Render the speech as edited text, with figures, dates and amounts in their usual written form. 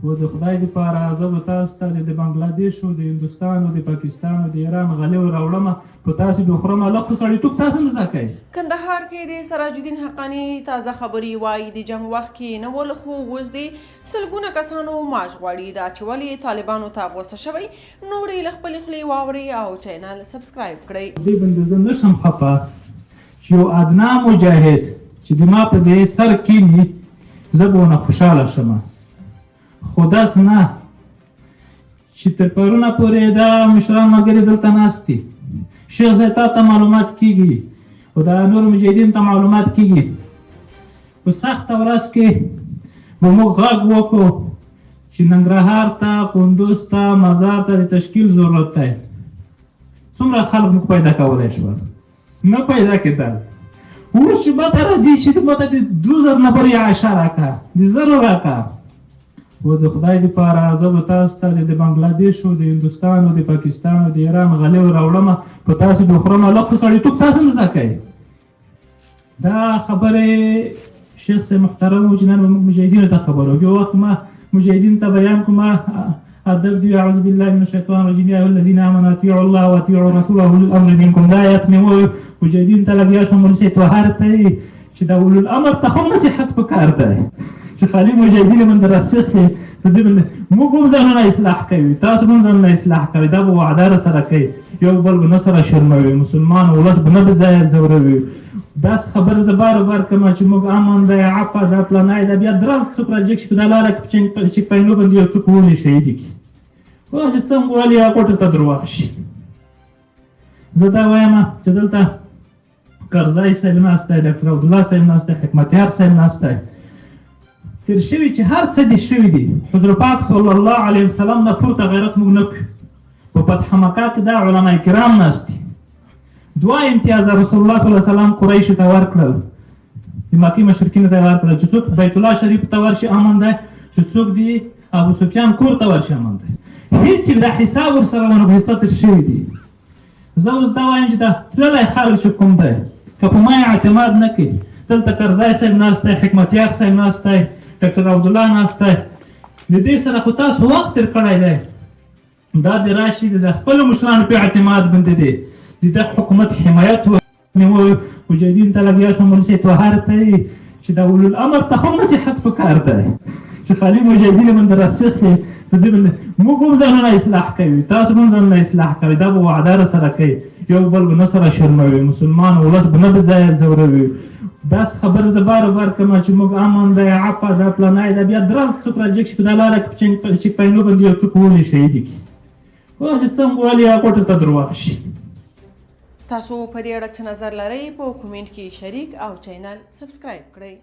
و د خدای دپاره زه به تاسو ته د بنګلادیش او د هندوستان او د پاکستان او د ایران غلې راوړم، په تاسو به خورم، هلک خو سړیتوب تاسو نه زده کوئ. کندهار کې د سراج الدین حقاني تازه خبرې وايي، د جنګ وخت کې نه ول، خو اوس د سلګونه کسانو معاش غواړي. دا چې ولې طالبانو ته غوسه شوی، نور یې له خپلې خولې واورئ او چینل سبسکرایب کړئ. دې باندې زه نه شم خفه چې یو ادنا مجاهد چې د ما په دې سر کینی، زه به ونه خوشحاله شم، خو داسې نه چې تر پرونه پورې دا مشران ملګري دلته ناست دي، شیخ صاحب تا ته معلومات کیږي او دا نور مجاهدین ته معلومات کیږي. په سخته ورځ کې به موږ غږ وکړو چې ننګرهار ته، کندوز ته، مزار ته د تشکیل ضرورت دی. څومره خلک موږ پیدا کولی شول؟ نه پیدا کېدل. اوس چې ماته راځي چې ماته د 2000 نفر یا عشا راکړه، د 1000 راکړه، و د خدای دپاره زه به تاسو ته د بنګلادیش او د هندوستان او د پاکستان او د ایران غلې راوړم، په تاسو به خورم، هلک خو سړیتوب تاسو نه زده کوئ. دا خبرې شیخ صاحب محترم و چې نن به موږ مجاهدینو ته خبرو. یو وخت ما مجاهدین ته بیان کوم ادب دی، اعوذ بالله من الشیطان الرجیم، یا ایها الذین آمنوا اطیعوا الله واطیعوا الرسول واولي الامر منکم. دا آیت مې وویل، مجاهدین ته لګیا شوم، مولوي صاحب طاهر ته چې دا اولو الامر ته هم نصیحت پکار دی چې خالي مجاهدین باندې راسخي، په دې باندې موږ هم ځانونه اصلاح کوي، تاسو هم ځانونه اصلاح کوي. دا به وعده را سره کوي، یو بل به نه سره شرموي، مسلمان ولس به نه بې ځایه ځوروي. داسې خبره زه بار بار کوم چې موږ امن دی، عفه ده، پلانی ده، بیا درز څوک راجګ شي په دا لاره کې په چیک پاینو باندې یو څوک ونیسي شهیدي کړي، خو چې څنګه ولې هغه کوټې ته درواغ شي. زه دا وایم چې دلته کرزی صاحب ناست دی، ډاکټر عبدالله صاحب ناست دی، حکمتیار صاحب ناست دی، تېر شوي چې هر څه دې شوي دي. حضور پاک صلی الله علیه وسلم نه پورته غیرت موږ نه کړو. په فتح مکه کې دا علما کرام ناست دي، دوه امتیازه رسول الله صلی الله علیه وسلم قریشو ته ورکړل، د مکې مشرکینو ته یې ورکړل چې څوک بیت الله شریف ته ورشي امن دی، چې څوک دي ابو سفیان کور ته ورشي امن دی. هېڅ یې دا حساب ورسره ونه کړو، څه تېر شوي دي. زه اوس دا وایم چې دا تللی خلک چې کوم دی، که په ما یې اعتماد نه کوي، دلته کرزی صاحب ناست دی، حکمتیار صاحب ناست دی، ډاکټر عبدالله ناست دی، د دې سره خو تاسو وخت تېر کړی دی. دا دې راشي د خپلو مشرانو په اعتماد باندې دی د ده حکومت حمایت وکړي. مجاهدین ته لګیا شوم، مولوي صاحب طاهر ته چې دا اولو الامر ته هم نصیحت پکار دی چې خالي مجاهدین باندې راسخي، په دې باندې موږ هم ځانونه اصلاح کوي، تاسو هم ځانونه اصلاح کوي. دا به وعده را سره کوي، یو بل به نه سره شرموي، مسلمان ولس به نه بې ځایه ځوروي. داسې خبره زه بار بار کوم چې موږ امن دی، عفه ده، پلانی ده، بیا درز څوک راجګ شي په دا لاره کې په چیک پاینو باندې یو څوک ونیسي شهیدي کړي، خو چې څنګه ولې هغه کوټې ته درواغ شي. تاسو په دې اړه څه نظر لرئ؟ په کومنټ کې شریک او چینل سبسکرایب کړئ.